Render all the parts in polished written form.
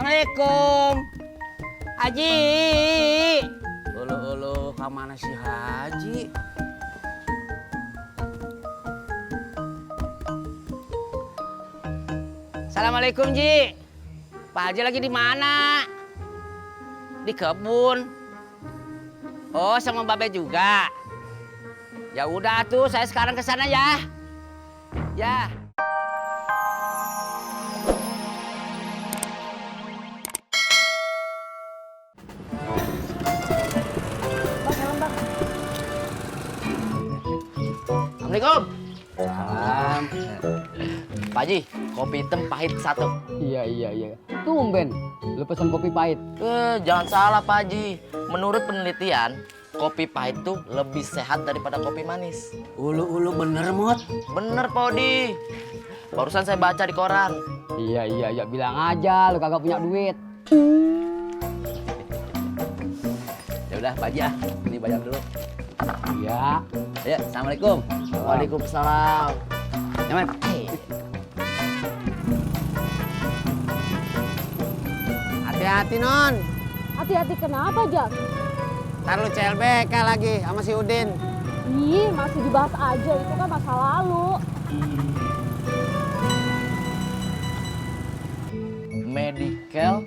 Assalamualaikum Haji. Ulu kemana si Haji? Assalamualaikum Ji. Pak Haji lagi di mana? Di kebun. Oh, sama Babe juga. Ya udah tuh, saya sekarang ke sana ya. Ya. Assalamualaikum. Salam. Pak Haji, kopi hitam pahit satu. Iya. Tumben, lu pesen kopi pahit. Jangan salah Pak Haji. Menurut penelitian, kopi pahit tuh lebih sehat daripada kopi manis. Ulu bener Mot. Bener Pak Odi. Barusan saya baca di koran. Iya, bilang aja lu kagak punya duit. Ya udah Pak Haji ah, ini bayar dulu. Iya. Ya, Assalamualaikum. Waalaikumsalam. Nyaman. Hati-hati Non. Hati-hati kenapa, Jak? Ntar lu CLBK lagi sama si Udin. Ih, masih dibahas aja, itu kan masa lalu. Medical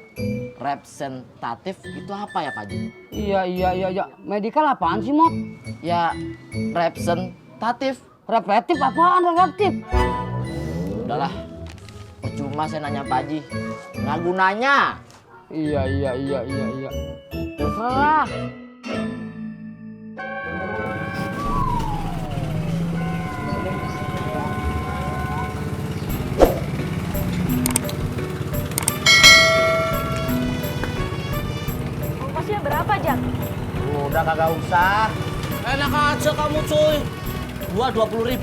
representative itu apa ya Pak Haji? Iya. Medikal apaan sih, Mot? Ya, representatif. Repetitif apaan repetitif? Udahlah, percuma saya nanya Pak Haji. Nggak gunanya. Iya. Terserah. Ongkosnya berapa, Jak? Udah kagak usah. Enak aja kamu cuy. Gua 20.000.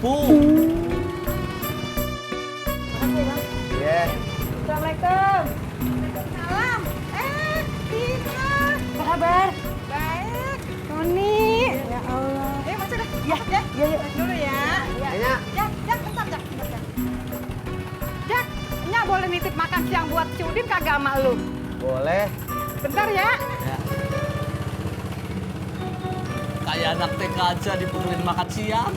Makasih, Bang. Iya. Assalamualaikum. Salam. Tina. Apa kabar? Baik. Tony. Ya Allah. Masuk dah. Ya. Iya. Dulu ya. Kayaknya Jak, bentar, Jak. Jak, Nya boleh nitip makan siang buat si Udin kagak sama lu? boleh. Bentar ya. Kayak anak TK aja dipukulin makan siang.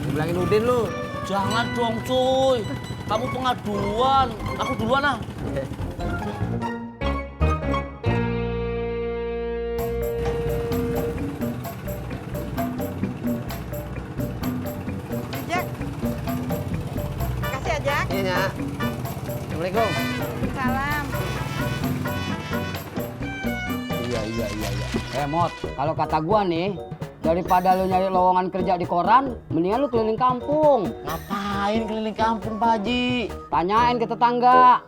Bilangin Udin lu. Jangan dong cuy. Kamu pengaduan. Aku duluan ah. Jak. Kasih ya, Jak. Iya, Nya. Assalamualaikum. Salam. Iya. Mot, kalau kata gua nih, daripada lu nyari lowongan kerja di koran, mendingan lu keliling kampung. Ngapain keliling kampung Pak Haji? Tanyain ke tetangga.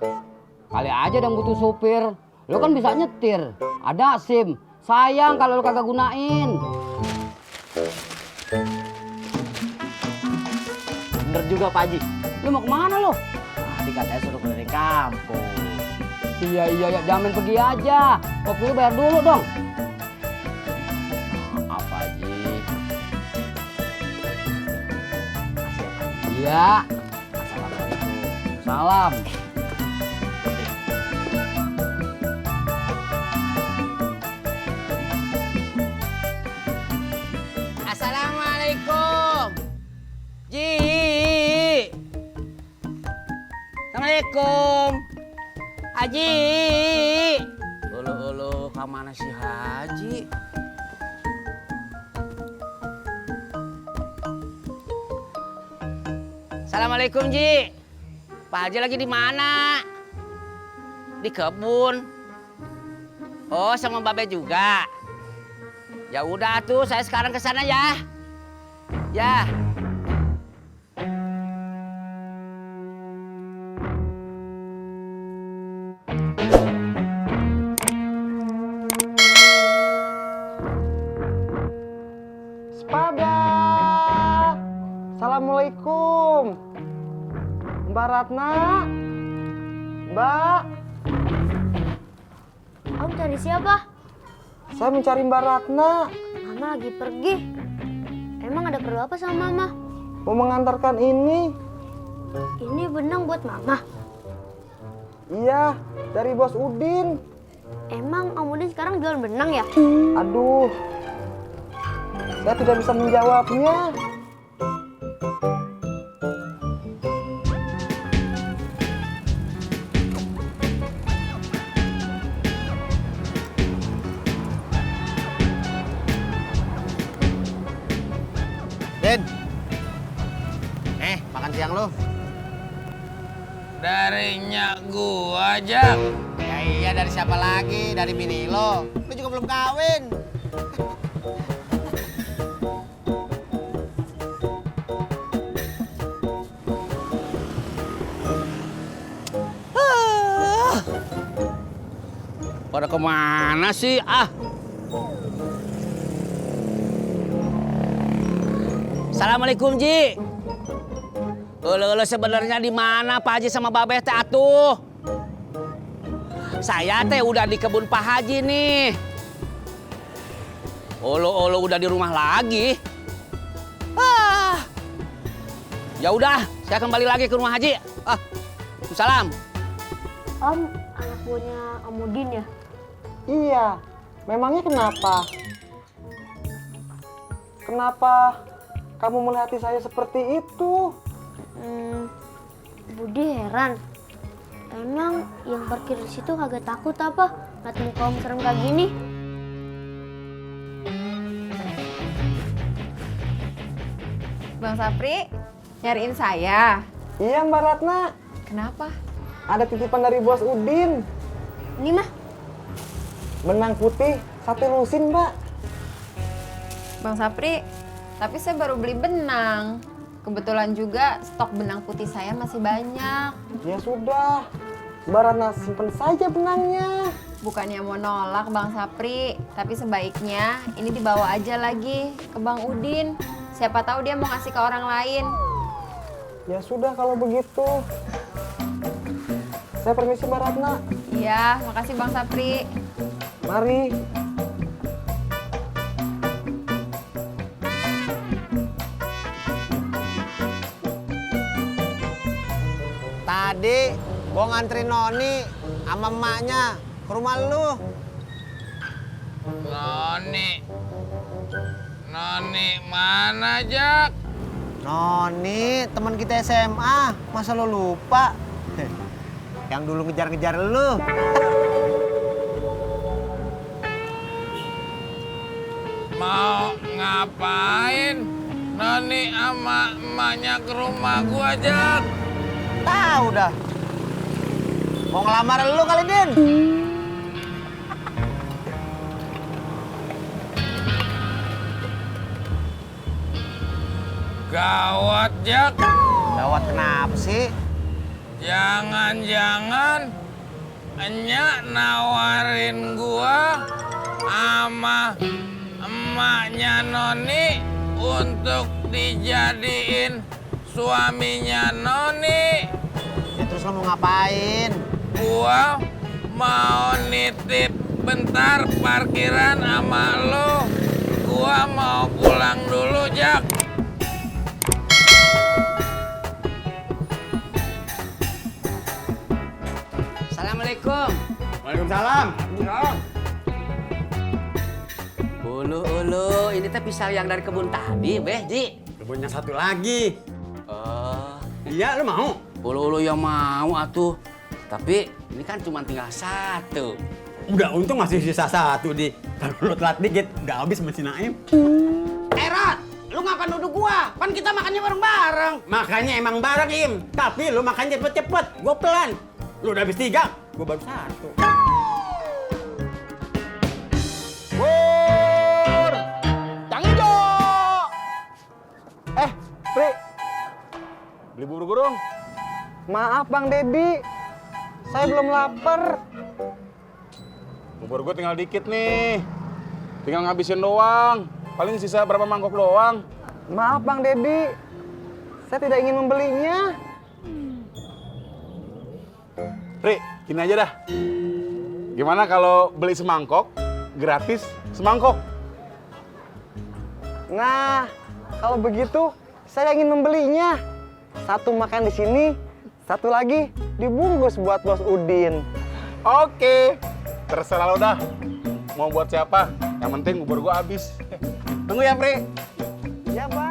Kali aja dong butuh supir. Lu kan bisa nyetir. Ada SIM. Sayang kalau lu kagak gunain. Bener juga Pak Haji. Lu mau kemana lu? Tadi katanya suruh keliling kampung. Iya, jamin pergi aja. Kopi lu bayar dulu dong. Maaf Pak Haji. Iya. Assalamualaikum. Salam. Assalamualaikum. Ji. Assalamualaikum. Haji. Ulu kemana si Haji? Assalamualaikum Ji. Pak Haji lagi di mana? Di kebun. Oh, sama Babe juga. Ya udah tuh, saya sekarang ke sana ya. Ya. Sepada. Assalamualaikum. Mbak Ratna. Mbak. Om cari siapa? Saya mencari Mbak Ratna. Mama lagi pergi. Emang ada perlu apa sama Mama? Mau mengantarkan ini. Ini benang buat Mama. Iya, dari Bos Udin. Emang Om Udin sekarang jual benang ya? Aduh, saya tidak bisa menjawabnya. Din, makan siang lo. Dari nyak gua, Jak. Ya iya, dari siapa lagi? Dari bini lo. Lo juga belum kawin. Pada kemana sih? Assalamualaikum, Ji. Ulu sebenarnya di mana Pak Haji sama Babeh teh atuh? Saya teh udah di kebun Pak Haji nih. Ulu udah di rumah lagi. Ya udah, saya kembali lagi ke rumah Haji. Salam. Om, anak buahnya Om Udin ya? Iya, memangnya kenapa? Kenapa kamu melihati saya seperti itu? Budi heran. Emang yang parkir di situ kagak takut apa? Ngeliatin kaum serem kayak gini? Bang Sapri, nyariin saya. Iya, Mbak Ratna. Kenapa? Ada titipan dari Bos Udin. Ini mah, Benang putih 1 lusin, Mbak. Bang Sapri, tapi saya baru beli benang. Kebetulan juga stok benang putih saya masih banyak. Ya sudah, Mbak Ratna simpen saja benangnya. Bukannya mau nolak Bang Sapri, tapi sebaiknya ini dibawa aja lagi ke Bang Udin. Siapa tahu dia mau ngasih ke orang lain. Ya sudah kalau begitu. Saya permisi, Mbak Ratna. Iya, makasih Bang Sapri. Mari. Tadi gua ngantri Noni sama emaknya ke rumah lu. Noni mana, Jak? Noni, teman kita SMA. Masa lu lupa? Yang dulu ngejar-ngejar lu. Mau ngapain? Noni sama emaknya ke rumah gua, Jak. Tahu dah. Mau ngelamar lu kali, Din? Gawat, Jak. Gawat kenapa sih? Jangan-jangan enyak nawarin gua sama emaknya Noni untuk dijadiin suaminya Noni. Ya terus lu mau ngapain? Gua mau nitip bentar parkiran sama lu. Gua mau pulang dulu, Jak. Assalamualaikum. Waalaikumsalam. Ulu, ini teh pisau yang dari kebun tadi, Beh, Ji. Kebun yang satu lagi. Oh, Iya, lu mau? ulu yang mau atuh. Tapi ini kan cuma tinggal 1. Udah untung masih sisa 1 di. Kalau lu telat dikit, udah habis sama si Naim. Rat, lu ngapa nuduh gua? Kan kita makannya bareng-bareng. Makanya emang bareng, Im. Tapi lu makan cepet-cepet, gua pelan. Lu udah habis 3, gua baru 1. Pur! Cang Ijo! Pri. Beli bubur gurung? Maaf, Bang Dedi. Saya belum lapar. Bubur gue tinggal dikit nih. Tinggal ngabisin doang. Paling sisa berapa mangkok doang. Maaf, Bang Dedi. Saya tidak ingin membelinya. Pri, gini aja dah. Gimana kalau beli semangkok, gratis semangkok? Nah, kalau begitu saya ingin membelinya. 1 makan di sini, 1 lagi dibungkus buat Bos Udin. Oke, terserah lo dah. Mau buat siapa? Yang penting bubur gua habis. Tunggu ya, Pri. Ya, Bang.